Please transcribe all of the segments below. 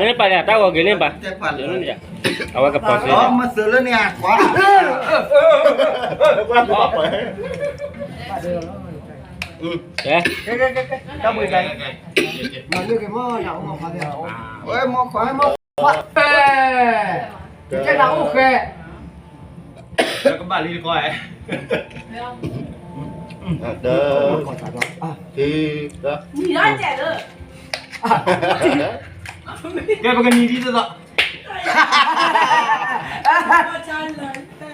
န့ၣ်ပာ်လၢတၢ်ဂီၤက့ၤန့ၣ်ပာ်, အဝဲကပီၤစ့, မ့ၢ်သုးလၢန့ၣ်အကွၢ်, တၢ်ဘှံးကဲ, ဝဲမီၤခွါ, မီၤခွါ, တကဲနအိၣ်ဃဲ, ကဘၣ်လံတခီ, တ, ကဲပကနံၤဒ်သိးသိး,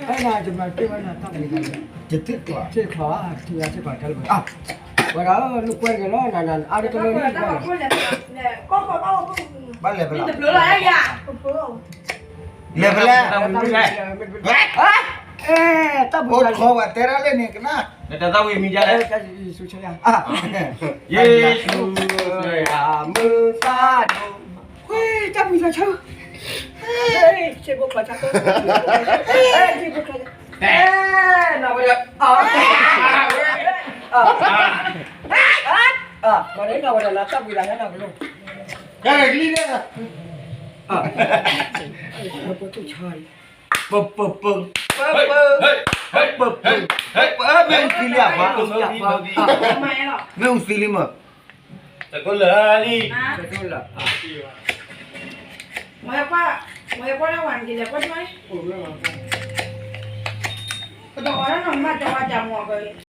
ဖဲနၤတမၤတ့ၢ်ဝဲနၤတၢ်ဘှံးကဲ, တထံၣ်ကျီ, ထံၣ်ကျီ, ထံၣ်ဝဲထံၣ်ကျီ, ဝဲဒၣ်လူၤကွဲတဂ့ၤလီၤ, နနအါတကလီၤ, ဘၣ်လဲၤဖဲလဲၣ်, လဲၤဖဲလဲၣ်, တၢ်ဘှံးကဲ, အိၣ်တခီဝဲတဲဒၣ်လဲၣ်န့ၣ်ကနၣ်, တၢ်သးဝံၣ်မံၤဒ်လဲၣ်, ယ့ၣ်ၡူး, ယ့ၣ်ၡူး, မုၢ်သၣ်ဒိၣ်, တၢ်ဘှံးကဲဆၢ, စ့ဘိခွါဆၢ, စ့ဘိခွါဆၢ, နဝဲဒၣ်, မၤန့ၣ်နဝဲဒၣ်နတၢ်ဘှံးဒၣ်ဟဲနကလိၣ်, ကဲဂ့ၤလံ, ပပပ, ပပ, ပပ, မ့ၢ်အူသံလံအပှၤ, မ့ၢ်အူသံလံမး, တကိးလၢာ်လံ, မ့ၢ်ကွၢ်, မ့ၢ်ကွၢ်လၢဝဲက့ၤလဲၤကွၢ်ထွဲ, ပတအီၣ်လၢနီၢ်မးတဝါတၢ်မီၢ်က